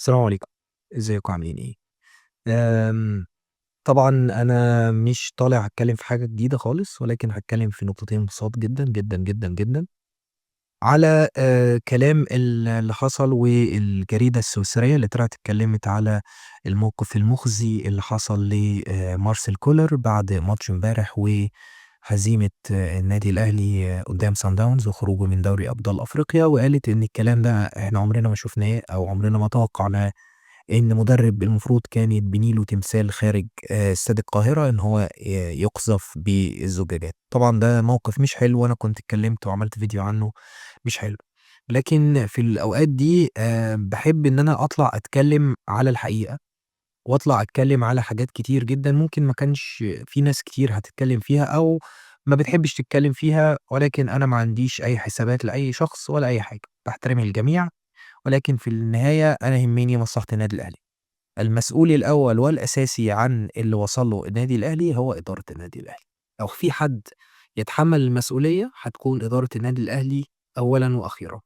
السلام عليكم، ازيكم عاملين إيه؟ آمم، طبعًا أنا مش طالع أتكلم في حاجة جديدة خالص، ولكن هاتكلم في نقطتين بساط جدًا، جدًا، جدًا، جدًا، على كلام اللي حصل والجريدة السويسرية اللي طلعت اتكلمت على الموقف المخزي اللي حصل ل مارسيل كولر بعد ماتش امبارح وهزيمة النادي الأهلي قدام صن داونز وخروجه من دوري أبطال أفريقيا، وقالت إن الكلام ده إحنا عمرنا ما شفناه أو عمرنا ما توقعناه، إن مدرب المفروض كان يتبني له تمثال خارج استاد القاهرة إن هو يقذف بالزجاجات. طبعًا ده موقف مش حلو، وأنا كنت اتكلمت وعملت فيديو عنه مش حلو، لكن في الأوقات دي باحب إن أنا أطلع أتكلم على الحقيقة، وأطلع أتكلم على حاجات كتير جدًا ممكن ما كانش في ناس كتير هتتكلم فيها أو ما بتحبش تتكلم فيها، ولكن أنا ما عنديش أي حسابات لأي شخص ولا أي حاجة، باحترم الجميع، ولكن في النهاية أنا يهمني مصلحة النادي الأهلي. المسؤول الأول والأساسي عن اللي وصل له النادي الأهلي هو إدارة النادي الأهلي. لو في حد يتحمل المسؤولية هتكون إدارة النادي الأهلي أولاً وأخيراً.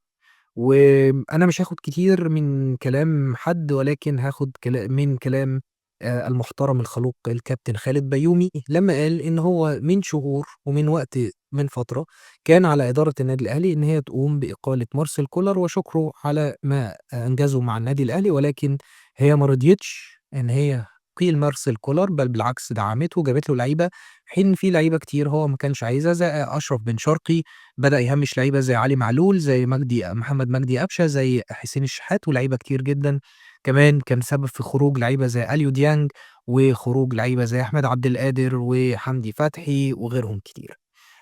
وأنا مش هاخد كتير من كلام حد، ولكن هاخد من كلام المحترم الخلوق الكابتن خالد بيومي، لما قال إن هو من شهور ومن وقت من فترة كان على إدارة النادي الأهلي إن هي تقوم بإقالة مارسيل كولر وشكره على ما أنجزه مع النادي الأهلي، ولكن هي ما رضيتش إن هي تقيل مارسيل كولر، بل بالعكس دعمته وجابت له لعيبة، حين في لعيبة كتير هو ما كانش عايزها، زي أشرف بن شرقي بدأ يهمش لعيبة زي علي معلول، زي محمد مجدي أفشة، زي حسين الشحات، ولعيبة كتير جدا. كمان كان سبب في خروج لعيبة زي أليو ديانج، وخروج لعيبة زي أحمد عبد القادر وحمدي فتحي وغيرهم كتير.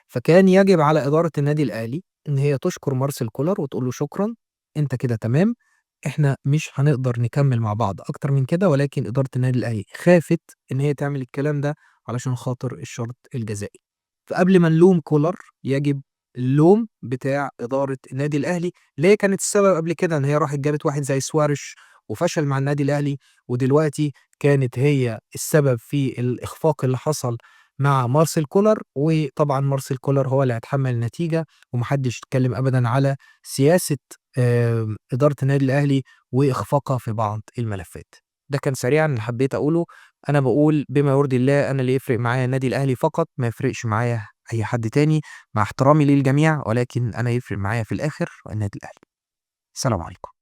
فكان يجب على إدارة النادي الأهلي إن هي تشكر مارسيل كولر وتقول له شكرا، أنت كده تمام، إحنا مش هنقدر نكمل مع بعض أكتر من كده. ولكن إدارة النادي الأهلي خافت إن هي تعمل الكلام ده علشان خاطر الشرط الجزائي. فقبل ما نلوم كولر يجب اللوم بتاع إدارة النادي الأهلي، اللي هي كانت السبب قبل كده إن هي راحت جابت واحد زي سوارش وفشل مع النادي الأهلي، ودلوقتي كانت هي السبب في الإخفاق اللي حصل مع مارسيل كولر. وطبعا مارسيل كولر هو اللي هيتحمل النتيجة، ومحدش اتكلم أبدا على سياسة إدارة النادي الأهلي وإخفاقها في بعض الملفات. ده كان سريعا اللي حبيت أقوله. أنا بقول بما يرضي الله، أنا اللي يفرق معايا النادي الأهلي فقط، ما يفرقش معايا أي حد تاني، مع احترامي للجميع، ولكن أنا يفرق معايا في الآخر النادي الأهلي. السلام عليكم.